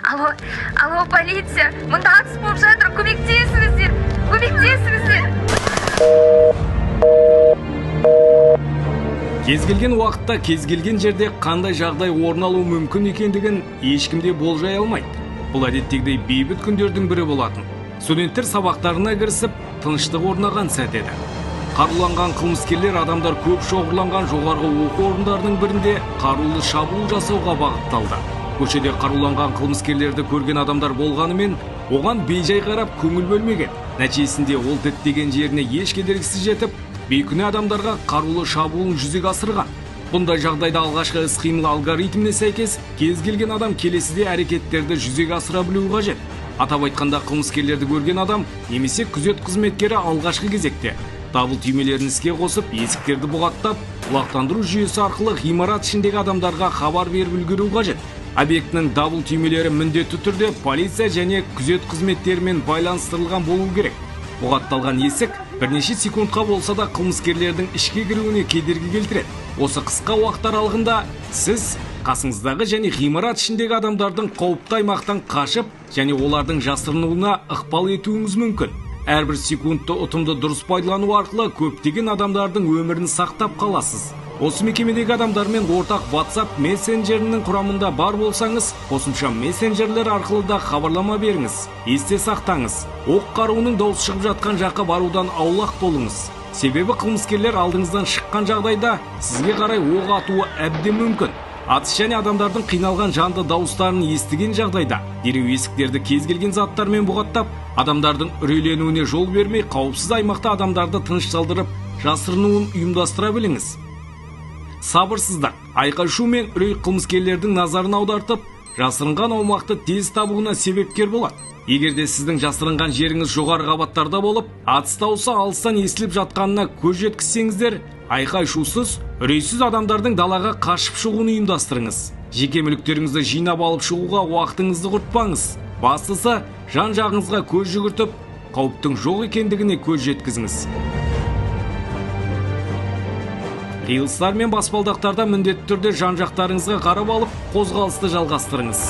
Алло, алло, полиция! Мұнда атыс болып жатыр, көмектесіңіздер! Көмектесіңіздер! Кез келген уақытта, кез келген жерде қандай жағдай орын алуы мүмкін екендігін ешкім де болжай алмайды. Бұл әдеттегідей бейбіт күндердің бірі болатын. Студенттер сабақтарына кірісіп, тыныштық орнаған сәт еді. Қаруланған қылмыскерлер адамдар көп шоғырланған жоғарғы оқу орындарының бірінде қарулы шабуыл жасауға бағытталды. Көшеде қаруланған қылмыскерлерді көрген адамдар болғанымен, оған бейжай қарап көңіл бөлмеген. Нәтижесінде ол діттеген жеріне еш кедергісіз жетіп, бейкүнә адамдарға қарулы шабуылын жүзеге асырған. Бұндай жағдайда алғашқы іс-қимыл алгоритміне сәйкес кез келген адам келесіде әрекеттерді жүзеге асыра білуі қажет. Атап айтқанда, қылмыскерлерді көрген адам немесе күзет қызметкері алғашқы кезекте дабыл түймелерін іске қосып, есіктерді бұғаттап, құлақтандыру жүйесі арқылы ғимарат ішіндегі адамдарға хабар беріп үлгеру қажет. Объектінің дабыл түймелері міндетті түрде полиция және күзет қызметтерімен байланыстырылған болуы керек. Бұғатталған есік бірнеше секундқа болса да қылмыскерлердің ішке кіруіне кедергі келтіреді. Осы қысқа уақыт аралығында сіз қасыңыздағы және ғимарат ішіндегі адамдардың қауіпті аймақтан қашып және олардың жасырынуына ықпал етуіңіз мүмкін. Әрбір секундты ұтымды дұрыс пайдалану арқылы көптеген адамдардың өмірін сақтап қаласыз. Осы мекемедегі адамдармен ортақ WhatsApp мессенджерінің құрамында бар болсаңыз, қосымша мессенджерлер арқылы да хабарлама беріңіз. Есте сақтаңыз. Оқ қаруының дауысы шығып жатқан жаққа барудан аулақ болыңыз. Себебі қылмыскерлер алдыңыздан шыққан жағдайда сізге қарай оқ атуы әбден мүмкін. Атыс және адамдардың қиналған жанды дауыстарын естіген жағдайда дереу есіктерді кез келген заттармен бұғаттап, адамдардың үрейленуіне жол бермей, қауіпсіз аймақта адамдарды тынышталдырып, жасырынуын ұйымдастыра біліңіз. Сабырсыздық, айқай-шу мен үрей қылмыскерлердің назарын аудартып, жасырынған аумақты тез табуына себепкер болады. Егер де сіздің жасырынған жеріңіз жоғары қабаттарда болып, атыс дауысы алыстан естіліп жатқанына көз жеткізсеңіздер, айқай-шусыз, үрейсіз адамдардың далаға қашып шығуын ұйымдастырыңыз. Жеке мүліктеріңізді жинап алып шығуға уақытыңызды құртпаңыз. Бастысы, жан-жағыңызға көз жүгіртіп, қауіптің жоқ екендігіне көз жеткізіңіз. Қиылыстар мен баспалдақтарда міндетті түрде жан-жақтарыңызға қарап алып, қозғалысты жалғастырыңыз.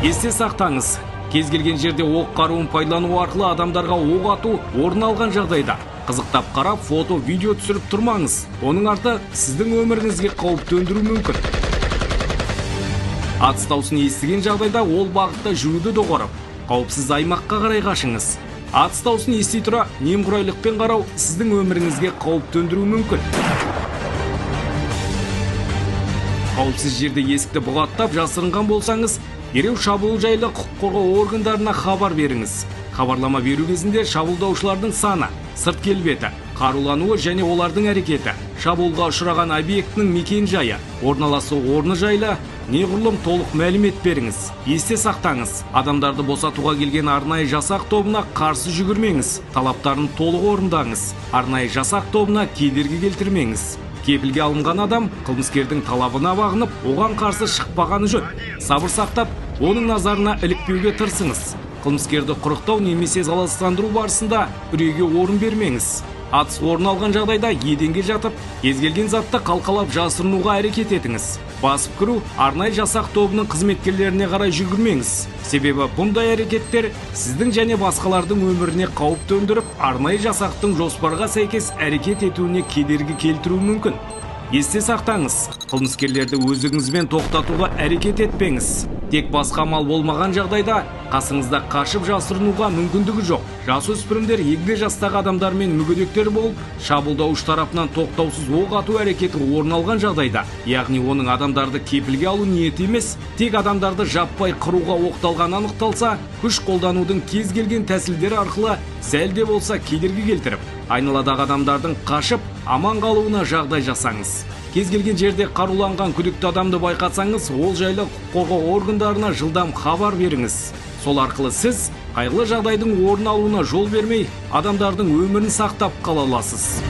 Есте сақтаңыз. Кез келген жерде оқ қаруын пайдалану арқылы адамдарға оқ ату орын алған жағдайда қызықтап қарап, фото, видео түсіріп тұрмаңыз. Оның арты сіздің өміріңізге қауіп төндіруі мүмкін. Атыс дауысын естіген жағдайда ол бағытта жүруді доғарып, қауіпсіз аймаққа қарай қашыңыз. Атыс дауысын ести тұра немқұрайлықпен қарау сіздің өміріңізге қауіп төндіруі мүмкін. Қауіпсіз жерде есікті бұғаттап жасырынған болсаңыз, дереу шабуыл жайлы құқық қорғау органдарына хабар беріңіз. Хабарлама беру кезінде шабуылдаушылардың саны, сырт келбеті, қарулануы және олардың әрекеті, шабуылға ұшыраған объектінің мекен-жайы, орналасу орны жайлы неғұрлым толық мәлімет беріңіз. Есте сақтаңыз, адамдарды босатуға келген арнайы жасақ тобына қарсы жүгірмеңіз, талаптарын толық орындаңыз, арнайы жасақ тобына кедергі келтірмеңіз. Кепілге алынған адам қылмыскердің талабына бағынып, оған қарсы шықпағаны жөн. Сабыр сақтап, оның назарына ілікпеуге тырысыңыз. Қылмыскерді құрықтау немесе залалсыздандыру барысында үрейге орын бермеңіз. Атыс орын алған жағдайда еденге жатып, кез келген затты қалқалап жасырынуға әрекет етіңіз. Басып кіру, арнайы жасақ тобының қызметкерлеріне қарай жүгірмеңіз. Себебі бұндай әрекеттер сіздің және басқалардың өміріне қауіп төндіріп, арнайы жасақтың жоспарға сәйкес әрекет етуіне кедергі келтіруі мүмкін. Есте сақтаңыз, қылмыскерлерді өздігіңізбен тоқтатуға әрекет етпеңіз. Тек басқа амал болмаған жағдайда қасыңызда қашып жасырынуға мүмкіндігі жоқ. Жасөспірімдер егде жастағы адамдар мен мүгедектер болып, шабуылдаушы тарапынан тоқтаусыз оқ ату әрекеті орын алған жағдайда, яғни оның адамдарды кепілге алу ниеті емес, тек адамдарды жаппай қыруға оқталғаны анықталса, күш қолданудың кез келген тәсілдері арқылы сәл де болса кедергі келтіріп, айналадағы адамдардың қашып, аман қалуына жағдай жасаңыз. Кез келген жерде қаруланған күдікті адамды байқатсаңыз, ол жайлы құқық қорғау органдарына жылдам хабар беріңіз. Сол арқылы сіз қайғылы жағдайдың орын алуына жол бермей, адамдардың өмірін сақтап қала аласыз.